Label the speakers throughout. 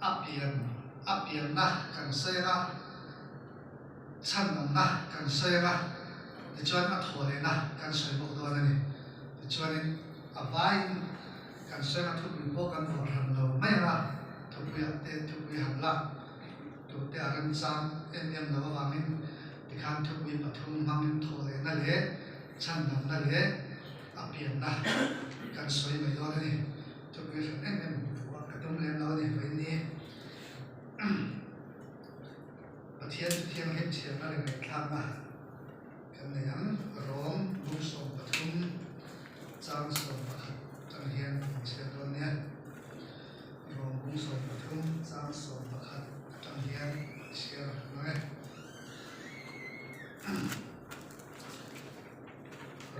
Speaker 1: A pian a pianna kan sawi ang a, chhan awmna kan sawi ang a, tichuan a thaw lehna kan sawi bawk dawn a ni. Tichuanin a vaiin kan sawi ang a, thupui pawh kan vawrh hran lo mai ang a, thupuiah te thupui han lak tur te a remchang em em lo avangin tikhan thupui pathum hmangin thaw lehna leh chhandamna leh a pianna kan sawi mai dawn a ni. Thupui hran em em vuah ka tum lem lo a ni vawiin Pathian chu thianghlim chhiarna leh ngaihthlakna kan nei ang. Rom bung 13 chang 11 atang hian kan chhiar dawn nia. Rom bung 13 chang 11 atang hian kan chhiar ang e.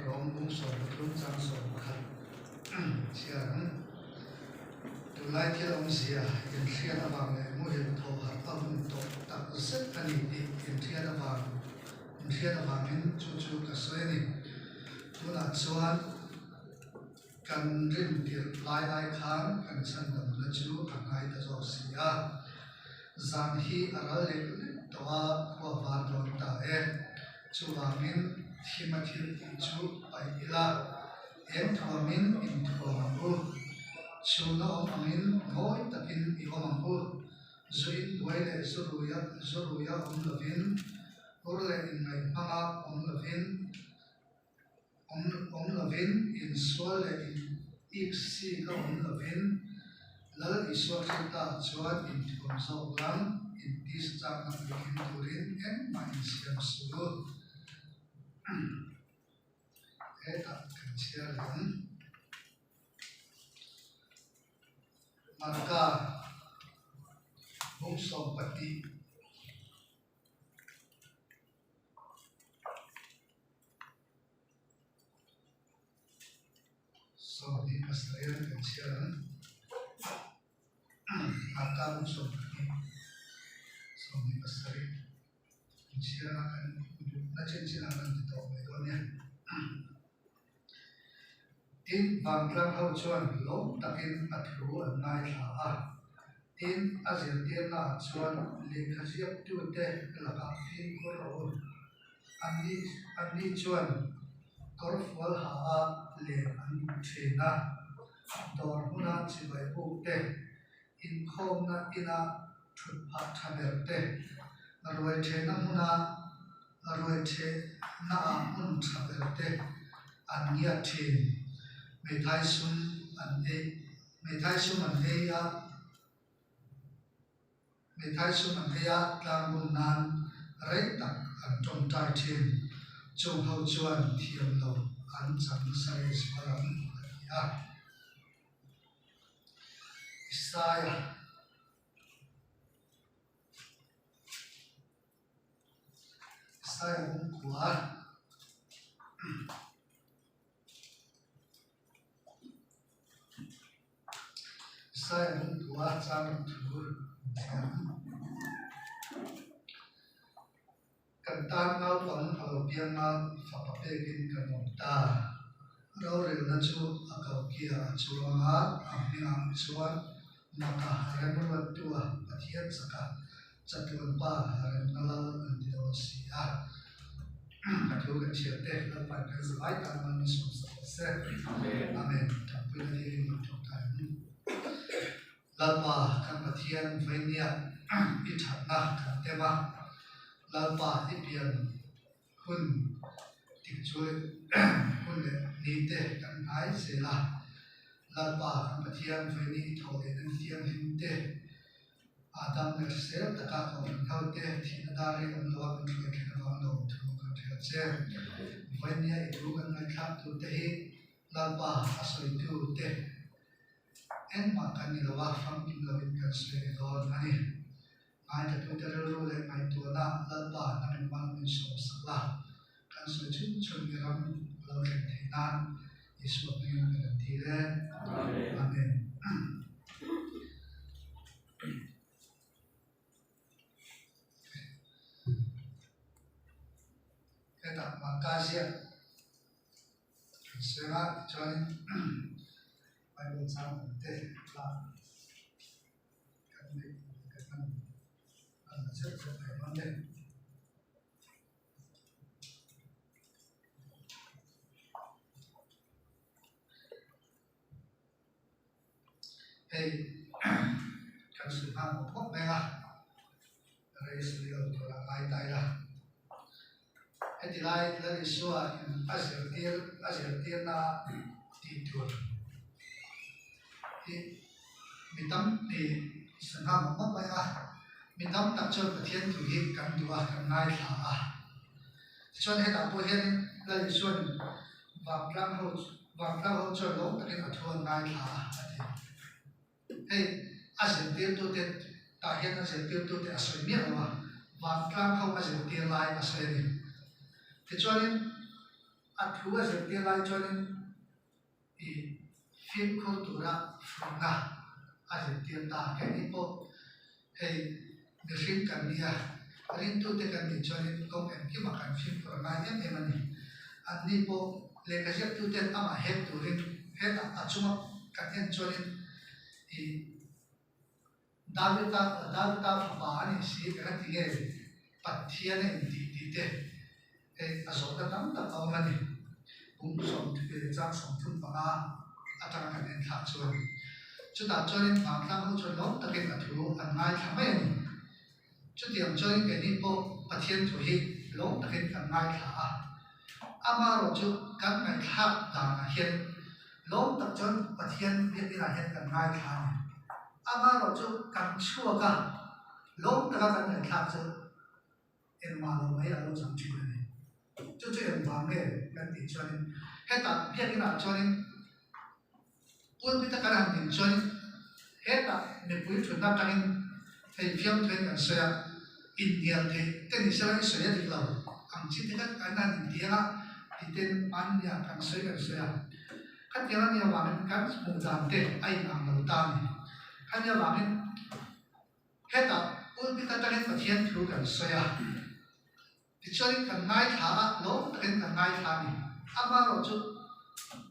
Speaker 1: Rom bung 13 chang 11 chhiar ang. Tunlai thil awmzia inhriat avang leh muhil thaw harh a hun tawh tak zet a ni tih inhriat avang inhriat avangin chu chu ka sawi a ni. Tunah chuan kan rin tirh lai ai khan kan chhandamna chu a hnai ta zawk si a. Zan hi a ral lek lek tawh a, khua var dawn ta e. Chuvangin thima thil tih chu paih ila. Eng thuamin inthuam ang u. Chhunna awm angin ngawi takin i awm ang u. Zu inbuai leh zu ruia zu ruia awm lovin, ur leh inngaih hmanga awm lovin, awm awm lovin, insual leh in ik sika awm lovin, Lal Isua Krista chuan inthuam zawk lam intis chakna puitling turin engmah insiam suh u. Hetah kan chhiar leh ang. Marka bung 12 27 kan chhiar ang. Marka bung 12 27. Inchhiarna kan duhna chin chinah kan ti tawh mai dawn nia. Tin, vantlang ho chuan lawm takin a thu an ngaithla a. Tin, a zirtirnaah chuan lehkha ziaktute lakah fimkhur rawh u. Anni anni chuan kawrfual ha a len an duh thin a, dawr hmuna chibai buk te, inkhawmna ina thut phah tha ber te, ruai thehna hmuna ruai thehnaah hmun tha ber te an ngiat thin. Hmeithai sum an ei hmeithai sum an ei a hmeithai sum an ei a tlangbun nan rei tak an tawngtai thin. Chung ho chuan thiam lo an chang nasa leh zual ang a ti a. Isaiah Isaiah bungkua Isaiah bungkua chang thu thiam Kan tan naupang a lo piang a, fapa pekin kan awm ta. Rorelna chu a kokia a chuang a, a hmingah chuan Maka remruattua Pathian chaka chatuan pa remna lal an ti dawn si a. A thu kan chhiar te Lalpan kan zavai tan man min sawm sak rawh se. Amen. Tanpuina dilin lo thawk ta ang. Lalpa kan Pathian vawinia i thatna kan tem a, Lalpa i pian hun tik chu hun leh ni te kan ngai zel a, Lalpa kan Pathian vawinia i thawh leh nan thianghlim te, Adam leh hrisel taka kohhran ho te thihna dar rei awm lo a kan hruai thleng avang lo thu kan hrilh che. Vawinia i thu kan ngaihthlak tur te hi Lalpa a sawitu te Engmah kan ni lo a, famkim loin kan sawi ni dawn a ni. Ngaithlatute rilru leh ngaihtuahna Lalpa nangin mal min sawm sak la, kan sawi chhun chhun i ram a lo thlen theih nan Isua hmingin kan rawn dil e. Amen. Hetah Marka ziak kan sawi a, tichuanin Bible chang awm te lak kan neih. Hei kan sawi nghal mawp mawp mai a, rei sawi lo tur a ngai ta ila. Heti lai Lal Isua in a zirtir a zirtirna tih tur hi mi tam mi sawi nghal mawp mawp mai a, mi tam tak chuan Pathian thu hi kan duh a, kan ngaithla a. Tichuan hetah pawh hianin Lal Isuain Vangtlang ho Vangtlang ho chuan lawm takin a thu an ngaithla a, a ti. Hei a zirtirtute tah hian a zirtirtute a sawi miah lo a, Vangtlang ho a zirtir lai a sawi a ni. Tichuanin a thu a zirtir lai chuanin ih fimkhur tura fuihna a zirtir ta. Keini pawh hei mihring kan nia, ringtute kan nih chuanin kawng engkimah kan fimkhur a ngai em em a ni. Anni pawh lehkha ziaktuten amah hek turin hetah a chunga kan en chuanin ih Davida Davida fapa a nih si ka ti nge Pathian a intih tih te hei a zawhna tam tak a awm a ni. Kum chang 35 atanga kan en thlak chuan chutah chuanin vangtlang ho chuan lawm takin a thu an ngaithla mai a ni. Chutiang chuanin keini pawh Pathian thu hi lawm takin kan ngaithla a, amaherawh chu kan ngaihthlak danah hian lawm tak chuan Pathian biakinah hian kan ngaithla a ni. Amaherawh chu kan chhuak a, lawm taka kan ngaihthlak chu engmah lo mai a lo chang thin a ni. Chu chu engvang nge kan tih chuanin hetah biakinah chuanin Pulpit a kan han din chuanin hetah mipui thutna atangin hei fiamthuin kan sawi a, inhnial theih te ni sela i sawi a dik lo ang chi te kha kan han intiang a titen hmannia kan sawi kan sawi a. Khatiang a nih avangin kan hmuh dan te a inang lo ta a ni. Khani avangin hetah pulpit atangin Pathian thu kan sawi a. Tichuanin kan ngaithla a, lawm takin kan ngaithla a ni. Amaherawh chu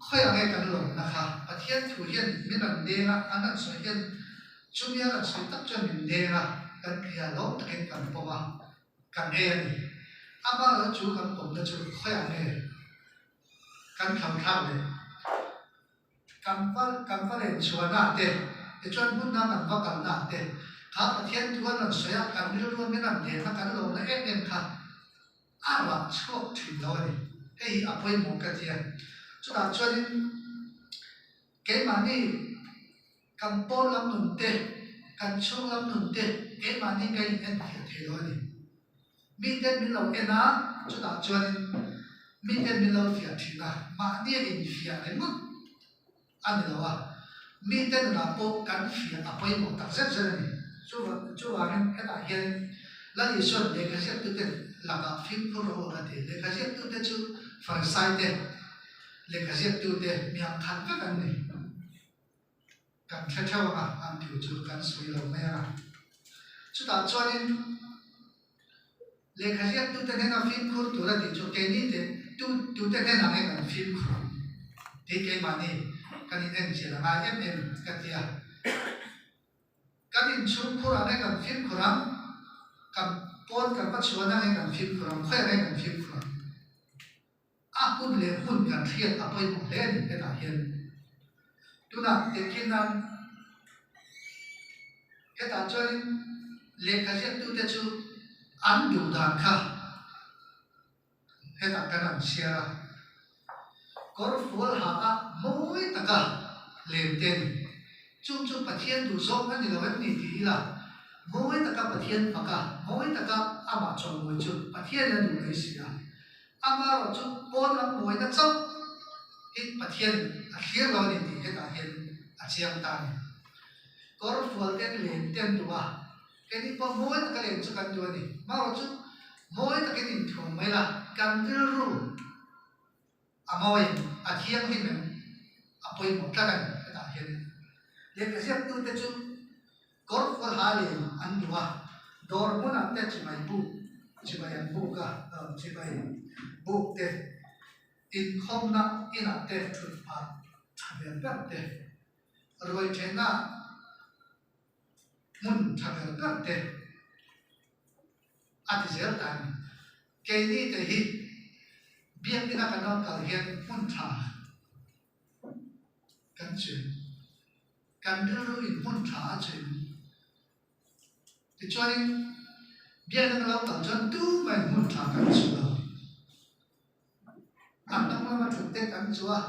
Speaker 1: khawiah nge kan lawmna kha? Pathian thu hian min rawn deng a, an rawn sawi hian chumi a rawn sawi tak chuan min deng a, kan ti a, lawm takin kan pawm a, kan ei a ni. Amaherawh chu kan pawmna chu khawiah nge kan thlauhthlak leh? Kan va kan va len chhuahna te, tichuan hmunna kan va kalna te, kha Pathian thu an rawn sawi a, kan rilru min rawn lehna kan lawmna em em kha a rah chhuak thin lo a ni. Hei hi a pawimawh ka ti a. Chutah chuanin keimahni kan pawn lam nun te, kan chhung lam nun te keimahni ka in enfiah thei lo a ni. Miten min lo en a, chutah chuanin miten min lo fiah thin a, mahni a infiah ringawt a ni lo a, mite nunah pawh kan fiah a pawimawh tak zet zet a ni. Chuvangin hetah hianin Lal Isua'n lehkha ziaktute lakah fimkhur rawh u a ti. Lehkha ziaktute chu Farisaite, lehkha ziaktute miang khat vek an ni. Kan hre theuh ang a, an thu chu kan sawi lo mai ang a. Chutah chuanin lehkha ziaktute hnena fimkhur tur a tih chu keini te tu tute hnenah nge kan fimkhur ang tih keimahni kan in enchian a ngai em em ka ti a. Kan inchhungkhurah nge kan fimkhur ang, kan pawn kan va chhuahna nge kan fimkhur ang, khawiah nge kan fimkhur ang? A hun leh hmun kan hriat a pawimawh hle a ni hetah hian. Tunah tehkhin nan hetah chuanin lehkha ziaktute chu an duh dan kha hetah kan rawn chhiar a. Kawr fual ha a mawi taka lem te a ni. Chung chu Pathian duh zawk a ni lo em ni ti ila, mawi taka Pathian fak a, mawi taka amah chawimawi chu Pathianin a duh lei si a. Amaherawh chu pawn lam mawina chauh hi Pathianin a thlir lo a ni tih hetah hian a chiang ta a ni. Kawr fual ten len te an duh a, keini pawh mawi taka len chu kan duh a ni. Amaherawh chu mawi takin inthuam mai la, kan rilru a mawiin a thianghlim em a pawimawh tlat a ni hetah hian. Lehkha ziaktute chu Kawr fual ha len an duh a, dawr hmunah te chibai buk, chibai an buk a, chibai buk te, inkhawmna inah te thut phah tha ber ber te, ruai thenna hmun tha ber ber te a ti zel ta a ni. Keini te hi biakina kan rawn kal hian hmun tha kan cheng. Kan rilru in hmun tha a chuin. Tichuanin biakna ka lo kal chuan tumah in hmun tha kan chuh lo. A hnung lama thut te kan chuh a,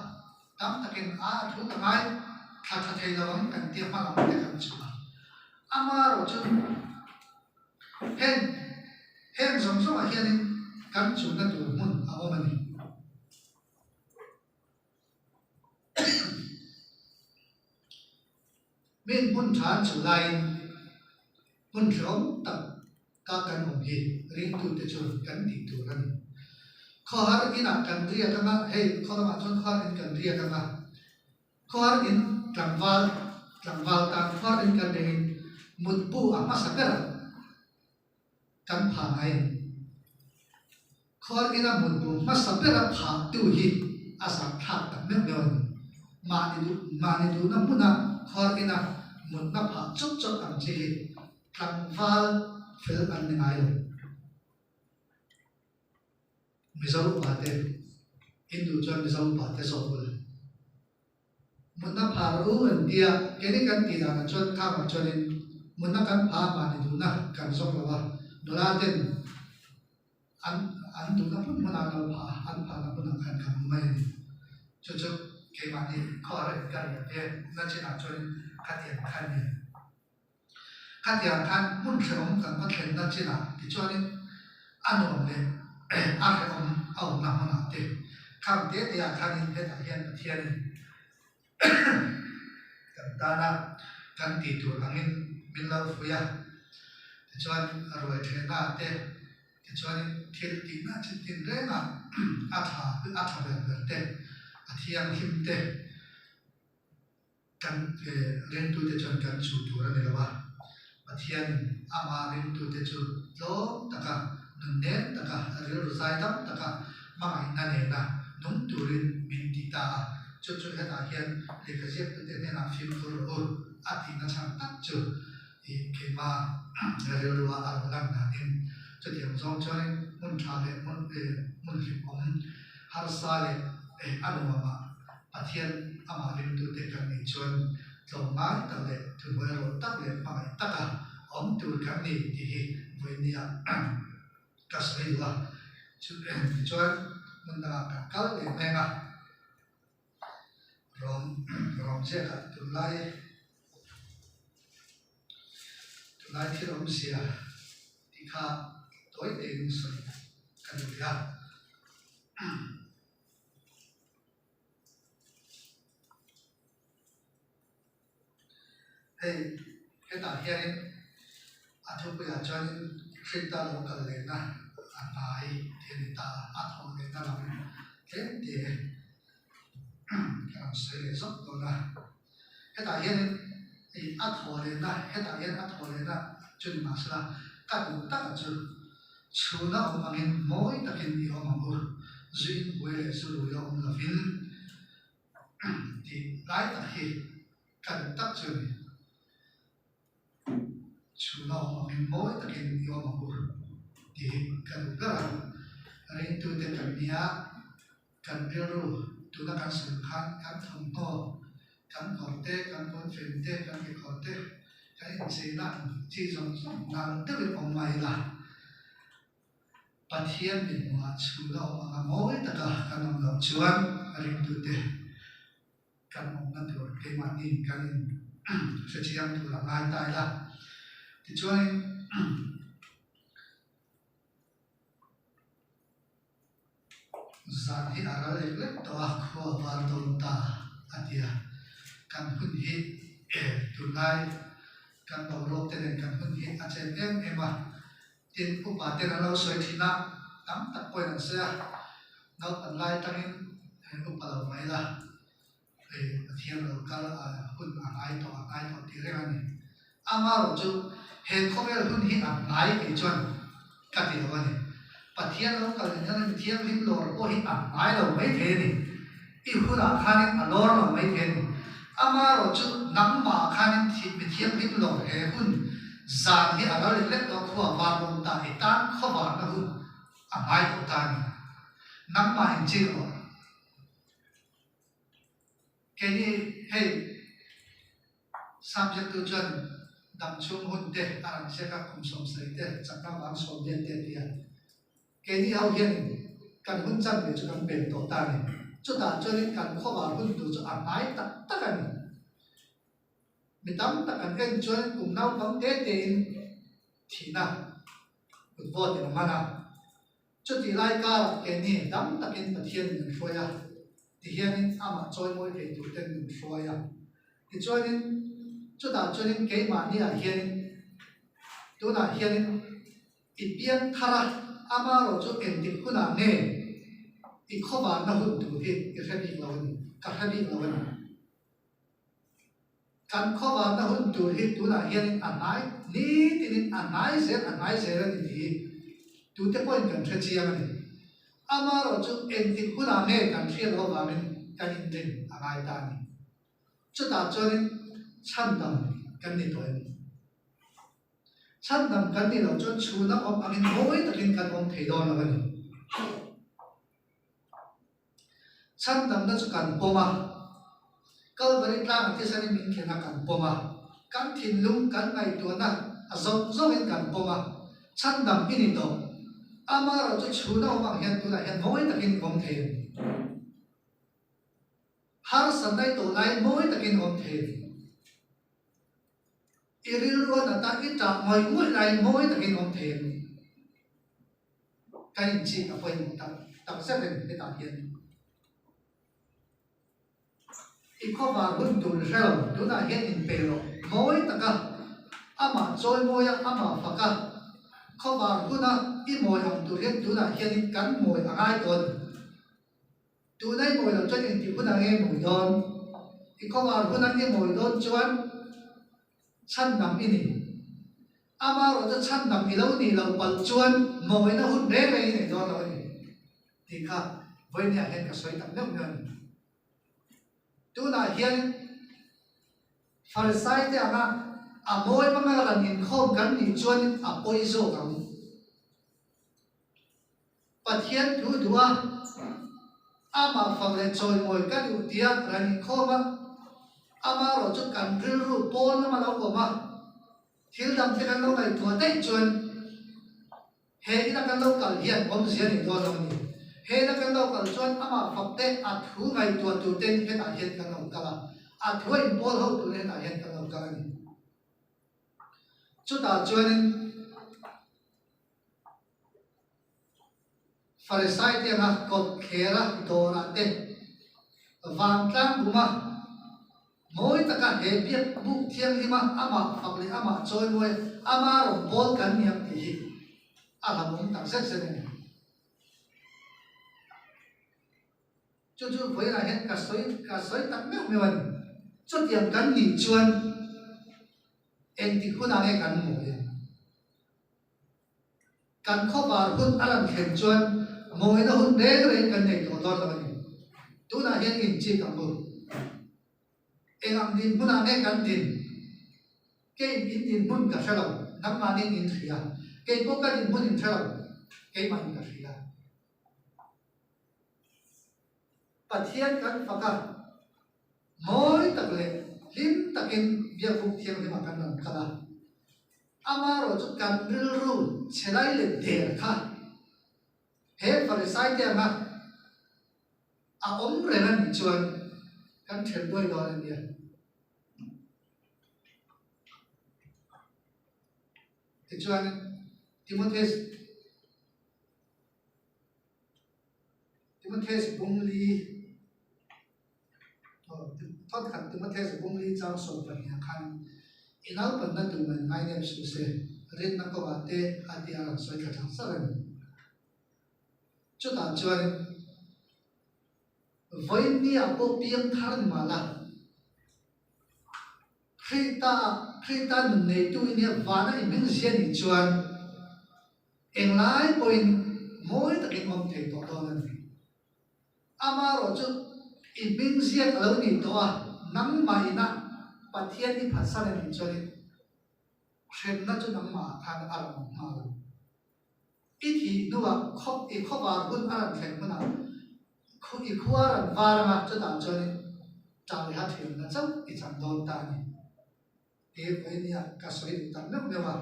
Speaker 1: tam takin a a thu ka ngai thla tha thei lo ang kan tia hma lam te kan chuh a. Amaherawhchu heng heng zawng zawngah hianin kan chuhna tur hmun a awm a ni. Min hmun tha an chuh laiin hmun hrehawm tak ka kan awm hi ringtute chuan kan tih tur a ni. Khawhar inah kan riak anga, hei khaw lamah chuan khawhar in kan riak anga, khawhar in tlangval tlangval tan khawhar in kan riakin mutbu a hmasa berah kan pha ngai ang. Khual ina mutbu hmasa bera phahtu hi a zahthlak tak meuh meuh a ni. Mahni duh mahni duhna hmuna khual ina mutna phah chawt chawt ang chi hi tlangval fel an ni ngai lo. Mizo upate, in duh chuan Mizo upate zawk ula. Mutna phah rawh u an ti a, keini kan tih danah chuan khangah chuanin mutna kan phah mahni duhna kan zawng lo a, nula ten an an duhna hmun hmunah an lo phah a, an phahna hmunah khan kan mu mai a ni. Chu chu keimahni khawhar in ka riah ve na chinah chuanin khatiang kha a ni. Khatiang khan hmun hrehawm kan va thlenna chinah tichuanin a nuam leh a hrehawm a awmna hmunah te khang te te ah khanin hetah hian Pathianin kan tana kan tih tur angin min lo fuih a, tichuan ruai thehna ah te tichuanin thil tihna chi tin rengah a tha a tha ber ber te a thianghlim te. Kan ringtute chuan kan chuh tur a ni lo a, Pathianin ama ringtute chu tlawm taka, nunnem taka, rilru zai dam taka hmangaihna nena nung turin min ti ta a. Chu chu hetah hian lehkha ziaktute hnenah fimkhur rawh u a tihna chhan tak chu i keimah rilrua a lo lan danin chutiang zawng chuanin hmun tha leh hmun hmun hlimawm harsa leh a nuamah Pathian amah ringtute kan nih chuan tlawmngai tak leh thuhnuai rawh tak leh hmangaih taka awm tur kan ni tih hi vawinia ka sawi duh a. Tichuan hmun dangah kan kal leh mek a, rawm rawm ziakah tunlai tunlai thil awmzia tih kha tawi tein sawi ka duh leh a. Hei hetah hianin a thupuiah chuanin Krista lo kal lehna a hnai tih a ni ta a, a thawh lehna lam tlem te ka rawn sawi leh zawk dawn a. Hetah hianin ih a thawh lehna hetah hian a thawh lehna chu ni mahsela ka duh taka chu Chhuna awm angin mawi takin i awm ang u, zu in buai leh zu rui a awm lovin tih lai tak hi ka duh tak chu a ni. Chhuna awm angin mawi takin i awm ang u tih hi ka duh ber a, ringtute kan nia kan rilru tuna kan sawi khan kan thawmhnaw, kan kawr te, kan kawnfen te, kan kekawr te, kan incheina ang chi zawng zawng nal deuhin awm mai ila, Pathian mihmuhah chhun a awm anga mawi taka kan awm loh chuan ringtute kan awmna tur keimahni kan in hrechiang tur a ngai ta ila. Tichuanin. Zan hi a ral lek lek tawh a, khua a var dawn ta a ti a. Kan hun hi tunlai kan boruak te nen kan hun hi a chen em em a, tin upa ten an lo sawi thin a, tam tak pawhin an sawi a, naupan lai atangin upa lo mai la, hei Pathian lo kal a hun a ngai tawh a ngai tawh tih reng a ni. Amaherawh chu he khawvel hun hi a hnai kei chuan ka ti lo a ni. Pathian lo kal leh hian mithianghlim lawr pawh hi a hnai lo mai thei a ni. I hunah khanin a lawr lo mai thei a ni. Amaherawh chu nangmah khanin mithianghlim lawr he hun zan hi a ral lek lek tawh khua var dawn ta i tan khawvarna hun a hnai tawh ta a ni. Nangmah inchik rawh. Keini hei Subject-tu chuan dam chhung hun te a rawn ziak a, kum 70 te, chakna vang 90 te a ti a. Keini ho hianin kan hun chanve chu kan pel tawh ta a ni. Chutah chuanin kan khawvar hun tur chu a hnai tak tak a ni. Mi tam tak kan en chuan kum naupang te tein thihna kut vawtin a man a. Chutih lai karah keini dam takin Pathian min hruai a, tihianin amah chawimawi thei tur ten min hruai a. Tichuanin chutah chuanin keimahniah hianin tunah hianin i piang thar a, amarawh chu engtik hunah nge i khawvarna hun tur hi i hre bik lo a ni, ka hre bik lo a ni. Kan khawvarna hun tur hi tunah hianin a hnai nitinin a hnai zel a hnai zel a ni tih hi tute pawhin kan hre chiang a ni. Amarawh chu engtik hunah nge kan hriat loh avangin kan inrin a ngai ta a ni. Chutah chuanin chhandam kan ni tawh em? Chhandam kan nih loh chuan chhuna awm angin mawi takin kan awm thei dawn lo a ni. Chhandamna chu kan pawm a, Kalvari tlanga thisanin min thlen a kan pawm a, kan thinlung kan ngaihtuahna a zawng zawngin kan pawm a, chhandam i ni tawh. Amaherawhchu chhuna awm ang hian tunah hian mawi takin awm thei a ni. Harsatna i tawh laiin mawi takin awm thei a ni. I rilru a nat a, i tah ngawih ngawih laiin mawi takin awm thei a ni. Kan inchik a pawimawh tak tak zet a ni hetah hian. I khawvar hun tur i hre lo, tunah hian inpe rawh mawi taka amah chawimawi a, amah fak a, khawvar huna i mawi ang tur hian tunah hianin kan mawi a ngai tawh a ni. Tuna i mawi loh chuan engtik hunah nge i mawi dawn? I khawvar hunah i mawi dawn chuan chhandam i ni. Amaherawh chu chhandam i lo nih loh palh chuan mawina hun reng reng i nei dawn lo a ni tih kha vawinia hian ka sawi tak meuh meuh a ni. Tunah hian Farisai te anga a mawi hmanga ran inkhawm kan nih chuan a pawi zawk ang. Pathian thu duh a, amah fak leh chawimawi ka duh tia ran inkhawm a, amaherawh chu kan rilru pawn lama lo awm a, thil dang te kan lo ngaihtuah daih chuan he ina kan lo kal hian awmzia nei dawn lo a ni. He ina kan lo kal chuan amah fak te a thu ngaihtuah tur ten hetah hian kan lo kal a, a thu a inpawl ho tur hetah hian kan lo kal a ni. Chutah chuanin. Farisai te anga kawt thlera dawrah te vantlang buma mawi taka he biak buk thianghlima amah fak leh amah chawimawi ama rawn bawl kan ni ang tih hi a hlauhawm tak zet zet a ni. Chu chu vawiinah hian ka sawi ka sawi tak meuh meuh a ni. Chutiang kan nih chuan engtik hunah nge kan mawi ang? Kan khawvar hun a rawn thlen chuan mawina hun reng reng kan nei tawh dawn lo a ni. Tunah hian inchik ang u. Eng ang dinhmunah nge kan din? Kei in dinhmun ka hre lo, nangmahni in hria. Kei pawh ka dinhmun in hre lo, keimahin ka hria. Pathian kan fak a, mawi tak leh hlim takin Biakbuk Thianghlimah kan rawn kal a. Amaherawh chu kan rilru chhe lai leh der kha he Farisai te anga a awm reng a nih chuan kan then duai dawn a nia. Tichuan Timotheus Timotheus bung li Thawt khat Timotheus bung li chang 12 ah khan i naupanna tur man ngai nep suh se, rinna kawngah te a ti a rawn sawi thla thang char a ni. Chutah chuan vawiinniah pawh piang thar ni mah la, Krita Krita nun neitu i nia vana i hming zia nih chuan englai pawhin mawi takin awm thei tawh dawn a ni. Amaherawh chu i hming ziak a lo nih tawh a, nangmah ina Pathian i phatsan a nih chuanin hremna chu nangmahah khan a rawn awm nghal ang. I thih hnuah khawp i khawvar hun a rawn thlen hunah i khua a rawn var anga chutah chuanin ṭah leha thiamna chauh i chang dawn ta a ni. He vawinia ka sawi duh tak meuh meuh a.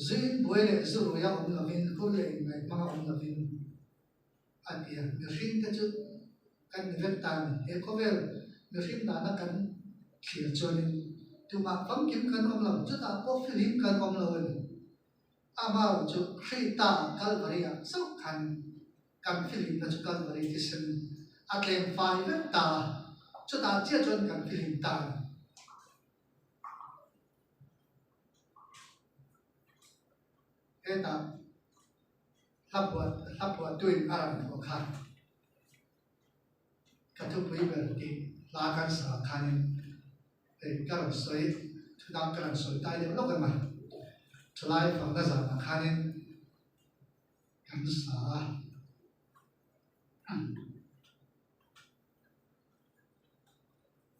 Speaker 1: Zuin buai leh zu ruia awm lovin, hur leh inngaih hmanga awm lovin a ti a. Mihring te chu kan ni vek ta a ni. He khawvel mihring dana kan thlir chuanin tumah famkim kan awm lo, chutah pawh fihlim kan awm lo a ni. Amah chu Krista Kalvari-ah chauh khan kan fihlimna chu Kalvari thisen a tlem fai vek ta a, chutah chiah chuan kan fihlim ta a ni. Hetah hla phuahtuin a rawn phuah kha ka thupui ber tih hla kan sa khanin hei ka rawn sawi thudang ka rawn sawi tai deuh lawk em a, chulai fakna zanah khanin kan sa a.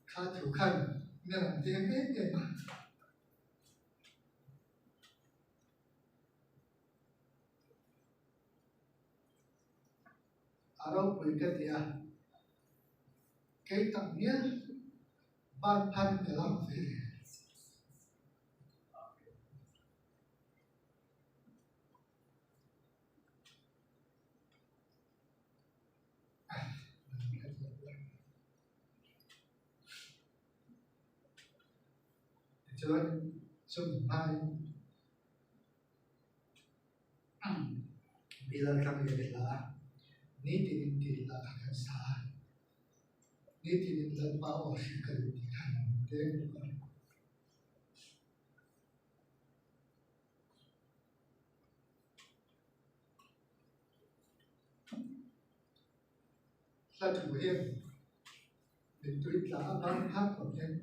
Speaker 1: Kha thu khan min rawn deng em em a. A ropui ka ti a, kei tak ngial ban pharin ka lam ve. Tichuan chumi hmain Bilal tlang leh hla a, nitin in tih hla kha kan sa a, nitin in Lalpa aw hrilh ka duh tih khan deng bawk a. Hla thu hian mittui tla a ban phak awm hian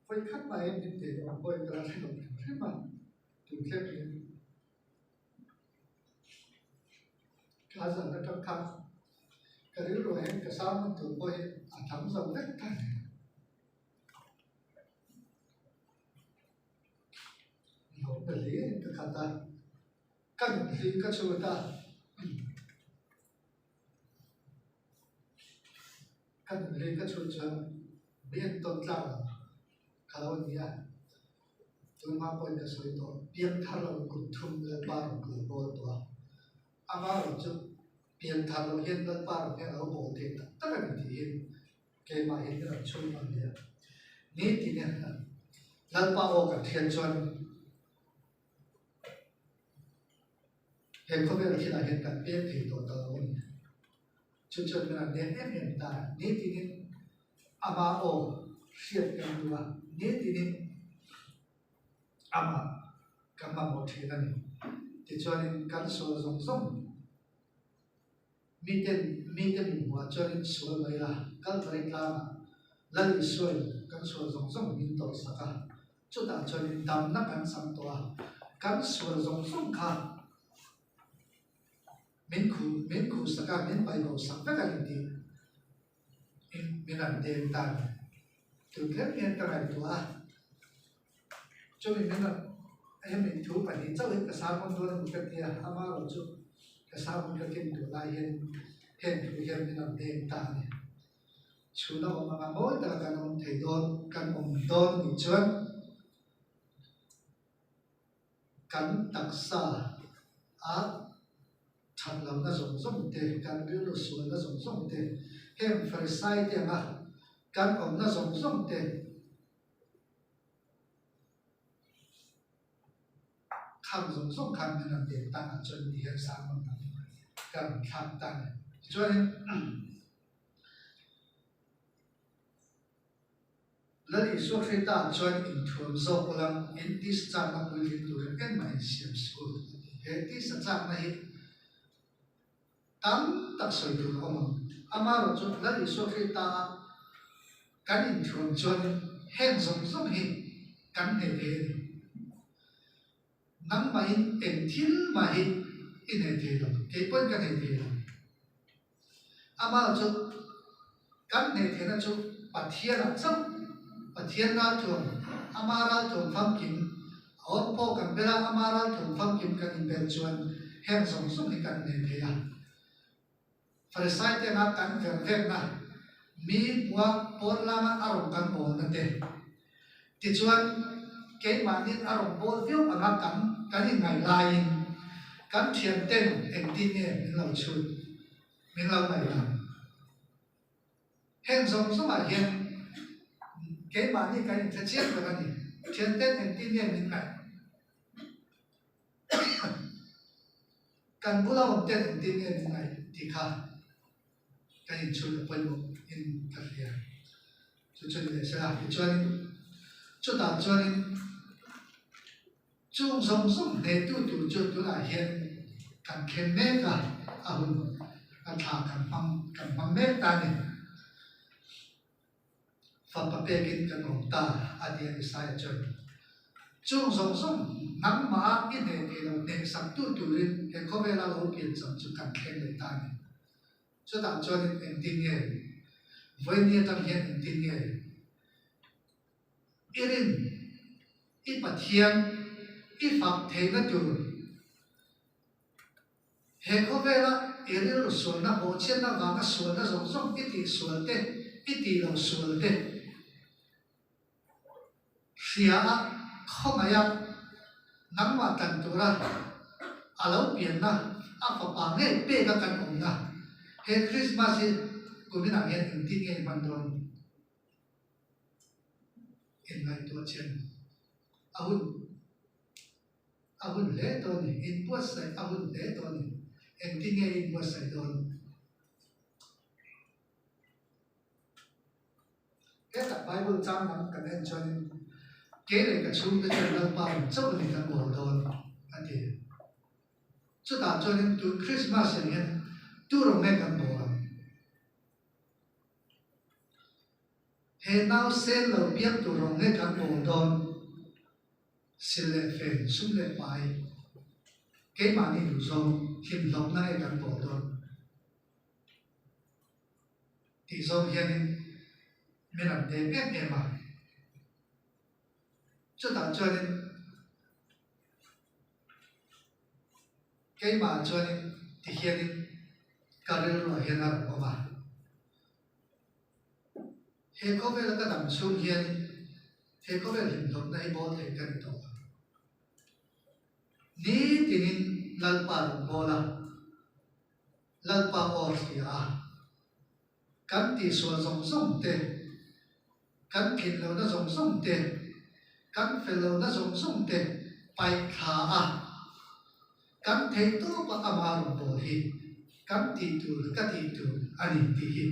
Speaker 1: vawi khat maiin min teh awm pawhin ka la hre lo hrim hrim a, tun thleng hian ka zan atang khan ka rilruah hian ka sermon tur pawh hi a tam zo vek ta a ni. Lawm na hlirin ka khat a, ka nun hlim ka chhut a, ka nun hlim ka chhut chuan mi entawn tlak lo ka lo ni a, tunhma pawhin ka sawi tawh, piang thar lo kum thum Lalpa rawn kal bawl tawh a, amaherawh chu pian thar loh hian Lalpa rawn hian a lo bawl thei tak tak a ni tiin Keimah hi ka rawn chhung ang nia. Nitin e Lalpa aw kan hriat chuan he khawvel thilah hian kan pek thei tawh ta lo a ni. Chu chuan min rawn nek em em ta. Nitinin ama aw hriat kan duh a, nitinin amah kan mamawh thin a ni. Tichuanin kan sual zawng zawng Miten mite min hmuh ah chuanin sual mai la, Kalvari tlangah Lal Isuain kan sual zawng zawng min tawrhsak a, chutah chuanin damna kan chang tawh a, kan sual zawng zawng kha min khuh min khuhsak a, min paihbosak vek a ni tih in min rawn deng ta a ni. Tun thleng hian ka ngaihtuah a, chumi min rawn hemi thu pahnih chauhin ka sermon dawn a ni ka ti a, amaherawh chu ka sermon ka ken duh lai hian heng thu hian min rawn deng ta a ni. Chhuna awm anga mawi taka kan awm thei dawn kan awm dawn nih chuan kan taksa a that lohna zawng zawng te, kan rilru sualna zawng zawng te, heng Farisai te anga kan awmna zawng zawng te khang zawng zawng khan min rawn deng tan ah chuan ti hian sermon ka rawn thlak ta a ni. Tichuanin Lal Isua Krista chuan inthuam zawk ula, in tisa chakna puitling turin engmah insiam suh u, a ti. He tisa chakna hi tam tak sawi tur a awm ang. Amaherawh chu Lal Isua Krista a kan inthuam chuan heng zawng zawng hi kan hneh thei a ni. Nangmahin eng thil mah hi i hneh thei lo, kei pawhin ka hneh thei lo. Amah chu kan hneh theihna chu Pathianah chauh, Pathian ralthuam, ama ralthuam famkim a awm pawh kan bel a, ama ralthuam famkim kan inbel chuan heng zawng zawng hi kan hneh thei a. Farisai te anga kan ver vekna mi hmua pawn langa a rawn kan bawlna te. Tichuan, keimahnin a rawn bawl viau anga kan kan inngaih laiin kan thianten engtin nge min lo chhut, min lo ngaihdan. Heng zawng zawngah hian keimahni kan inhre chiang ber a ni. Thianten engtin nge min ngaih? Kan bula awm ten engtin nge min ngaih tih kha kan inchhut a pawimawh in ka hria. Chu chu ni leh sela tichuanin chutah chuanin chung zawng zawng hnehtu tur chu tunah hian kan thleng mek a, a hun a thla kan hmang kan hmang mek ta a ni. Fapa pekin kan awm ta a ti a Isaiah chuan. Chung zawng zawng nangmah a i hneh thei lo hnehsak tu turin he khawvela lo pian cham chu kan thleng leh ta a ni. Chutah chuanin engtin nge? Vawiini atang hian engtin nge? I rin, i Pathian, i fak theihna tur He khawvela i rilru sualna bawhchhiatna vanga sualna zawng zawng i tih sual te, i tih lo sual te hria a, khawngaih a, nangmah tan tura a lo pianna, a fapa ngei peka kan awmna he Krismas hi kuminah hian engtin nge i hman dawn? Inngaihtuah chen a hun. A hun hle tawh a ni. Inbuatsaih a hun hle tawh a ni. Engtin nge i inbuatsaih dawn? Hetah Bible chang dang kan en chuanin, Kei leh ka chhungte chuan Lalpa rawn chauh a ni kan bawl dawn, a ti. Chutah chuanin tun Krismas hian hian tu rawng nge kan bawl ang? He nausen lo piang tur rawng nge kan bawl dawn? Sil leh fen, sum leh pai, keimahni duhzawng hlimhlawpna nge kan bawl dawn tih zawng hianin min rawn deng em em a. Chutah chuanin keimah chuanin tihianin ka rilruah hian a rawn awm a. He khawvela ka dam chhung hian he khawvel hlimhlawpna hi bawl thei ka ni tawh lo. Nitinin Lalpa rawn bawl a, Lalpa aw hria a, kan tihsual zawng zawng te, kan thlin lohna zawng zawng te, kan fel lohna zawng zawng te paih thla a, kan theih tawpa ama rawn bawl hi kan tih tur ka tih tur a ni tih hi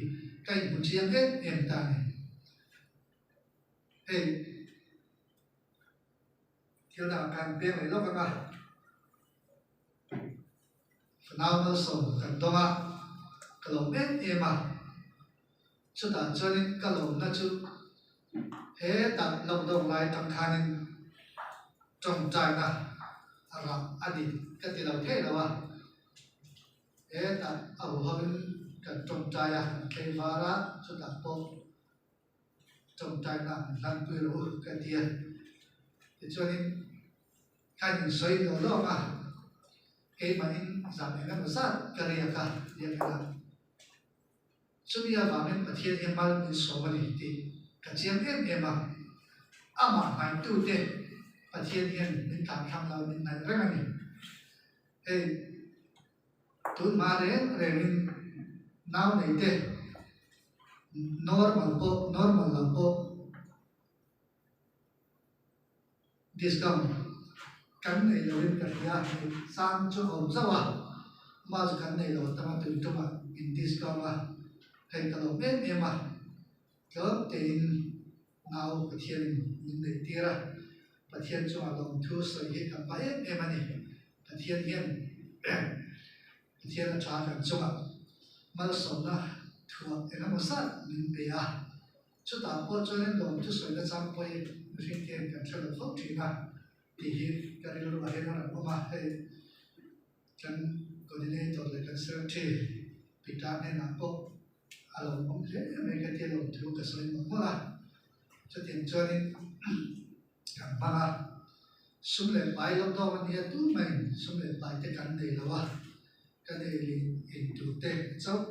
Speaker 1: ka inhmu chiang em em ta a ni. Hei thil dangah khan peng leh lawk ang a, fanau malsawm kan dawng a, ka lawm em em a, chutah chuanin ka lawmna chu hetah lockdown lai atang khanin tawngtaina a rah a ni ka ti lo thei lo a. Hetah a huhauin kan tawngtai a, kan tlei var a, chutah pawh tawngtaina an hlanpui rawh u ka ti a. Tichuanin khan insawi lo lawk a, keimahin zan eng emaw zat ka riak a, riak ila. Chumi avangin Pathian hi mal min sawm a ni tih ka chiang em em a, amah hnaitute Pathian hian min tlanthlang lo min hnaih reng a ni. Hei tunhma reng rengin nau neite normal pawh normal lam pawh Discount kan nei loin ka hria hei sang chu a awm zauh a, mask kan nei lo atanga tui tumah min discount a, hei ka lawm em em a, tlawm tein nau Pathianin min neih tir a, Pathian chungah lawmthu sawi hi kan pa em em a ni, Pathian hian Pathian a tha kan chungah malsawmna thuah eng emaw zat min pe a. Chutah pawh chuanin lawmthu sawina chang pawhin mihring te hian kan hre lo fo thin a tih hi ka rilruah hian a rawn awm a, hei kan coordinator leh kan secretary Peter hnenah pawh a lo awm hle mai ka tia lawmthu ka sawi mawlh mawlh a, chutiang chuanin kan hmang a, sum leh pai lo dawng a nia tumah in sum leh pai te kan nei lo a, kan ei leh in tur te chauh.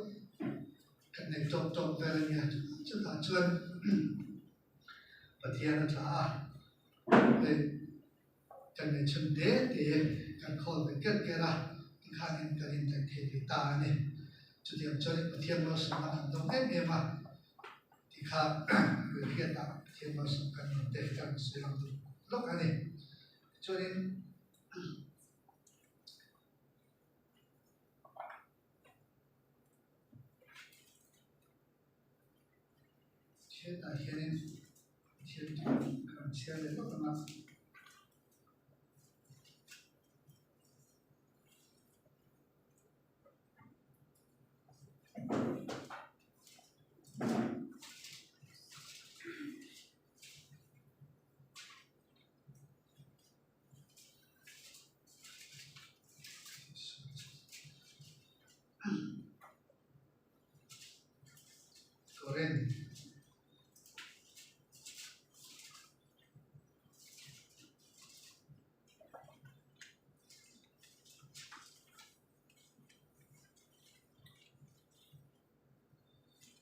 Speaker 1: Kan nei tawk tawk vel a nia chutah chuan. Pathian a tha a, hei kan ngaihchhun te te kan khawl ve ker ker a, tikhanin kan indaih thei ve ta a ni. Chutiang chuanin Pathian malsawmna kan dawng em em a, tikha Rihriatah Pathian malsawm kan rawn te kan sawi ang duh lawk a ni. Tichuanin. Hetah hianin thil tih kan chhiar leh lawk ang a. Korin.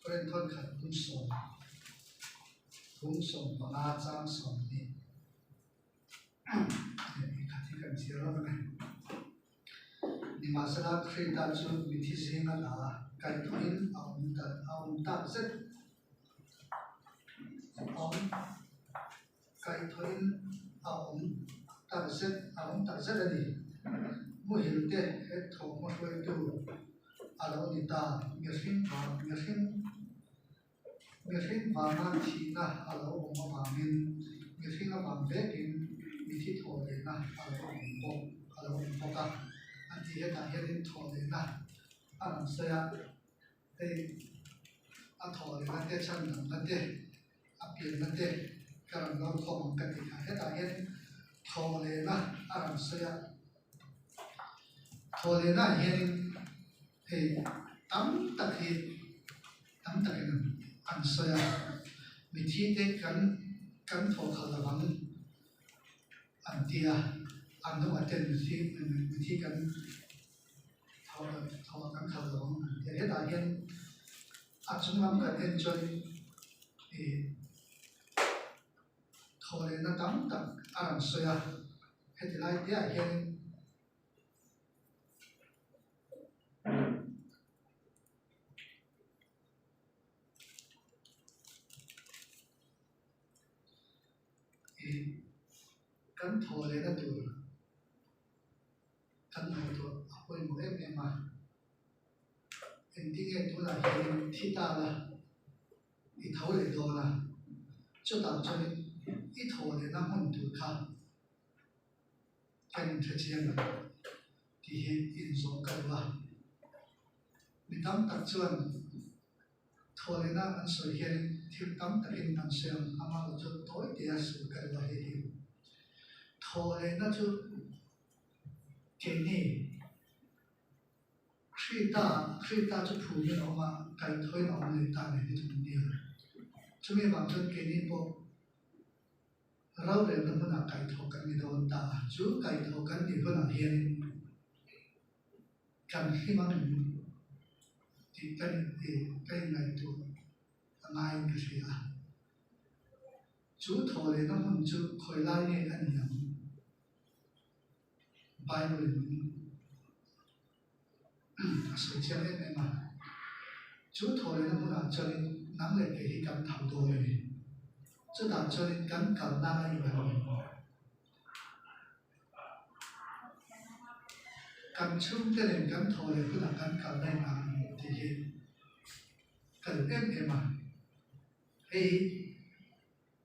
Speaker 1: Korin thawnkhat bung sawm, bung 15 chang 20. Khat hi kan chhiar lawk a ni. Nimahsela, Krita chu mithi zinga la kaihthawhin a awm ta a awm tak zet awm kaihthawhin a awm tak zet a awm tak zet a ni. Muhil te he thawhhma hruaitu a lo ni ta. Mihring mihring Mihring vanga thihna a lo awm avangin mihring avang vekin mithi thawh lehna a lo awm bawk a lo awm bawk a, a ti. Hetah hianin thawh lehna a rawn sawi a, hei a thawh lehna te chhan dangna te a pianna te ka rawn lo khawm ang ka ti kha. Hetah hian thawh lehna a rawn sawi a, thawh lehna ah hianin hei tam tak hi. Tam takin an sawi a, mithi te kan kan thawh khalh lo ang an ti a, an hnungah ten mithi mithi kan thawh thawh kan khalh lo ang an ti a, hetah hian a chung lam kan en chuan ih thawh lehna tam tak a rawn sawi a, heti lai te ah hianin. Ih kan thawh lehna tur kan ngaihtuah a pawimawh em em a, engtin nge tunah hianin thi ta la i tho leh dawn a, chutah chuanin i thawh lehna hmun tur kha. Ka inhre chiang lo tih hi inzawh ka duh a. Mi tam tak chuan thawhlehna an sawi hian thil tam takin an sawi ang, amah lo chu tawi tia sawi ka duh a hei hi. Thawhlehna chu keini Krita, Krita chu phumin a awm a, kaihthawin a awm leh ta nen hi chu an nia. Chumi vang chuan keini pawh Rorelna hmunah kaihthawh kan ni dawn ta a, chu kaihthawh kan nih hunah hianin kan hlim ang em tih ka ka inngaihtuah a ngaiin ka hria a. Chu thawhlehna hmun chu khawi lai nge a ni ang? Bible-in a sawi chiang em em a, chu thawhlehna hmunah chuanin nang leh kei hi kan tho dawn a ni. Chutah chuanin kan kalna a inang em? Kan chhungte nen kan thawhleh hunah kan kalna inang em tih hi ka duh em em a. Hei hi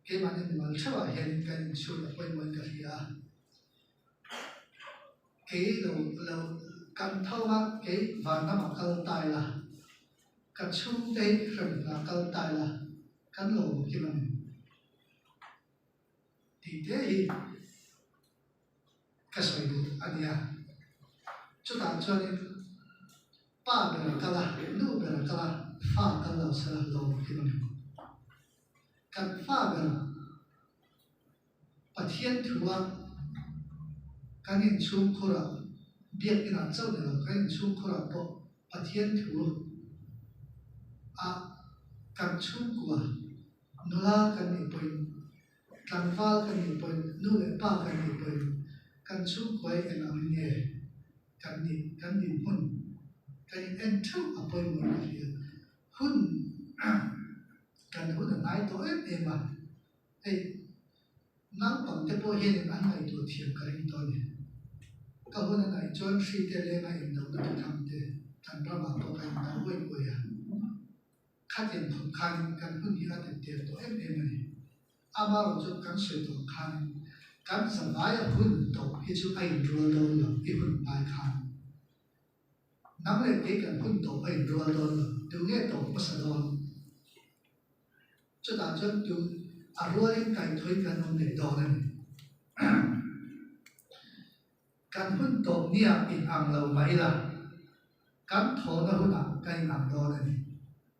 Speaker 1: keimahni mimal theuhah hianin kan inchhut a pawimawhin ka hria a. Kei lo lo kan tho a, kei vanramah kal ta ila, ka chhungte hi hremhmunah kal ta ila, kan lo kim ang em? Tih te hi ka sawi duh a nia. Chutah chuanin pa ber a kal a, nu ber a kal a, fa kal lo sela lo kim ang em? Kan fa ber. Pathian thua kan inchhungkhurah, biakinah chauh ni lo, kan inchhungkhurah pawh Pathian thu a kan chhungkua Nula kan nih pawhin, tlangval kan nih pawhin, nu leh pa kan nih pawhin kan chhungkua hi eng angin nge kan nih, kan dinhmun kan in en theuh a pawimawh ka hria. Hun kan hun a hnai tawh em em a, hei naupang te pawh hianin an ngaihtuah thiam ka ring tawh a ni. Ka hun a hnaih chuan hri te lenga indohna thuthang te kan ramah pawh kan indoh uai uai a. Khatiang khawp khanin kan hun hi a tittir tawh em em a ni. Amaherawh chu kan sawi tawh ang khanin kan zavaia hun tawp hi chu a inrual dawn lo i hun lai khan. Nang leh kei kan hun tawp a inrual dawn lo, tu nge tawp hmasa dawn? Chutah chuan tu a rualin kaithawi kan awm leh dawn a ni. Kan hun tawp nia inang lo mah ila, kan thawhna hunah kan inang dawn a ni.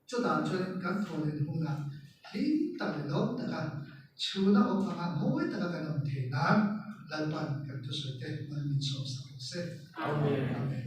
Speaker 1: Chutah chuan kan thawh len hunah hlim tak leh lawm taka chhuna awm anga mawi taka kan awm theih nan Lalpan kan thusawi te hman min sawmsak rawh se. Amen. Amen.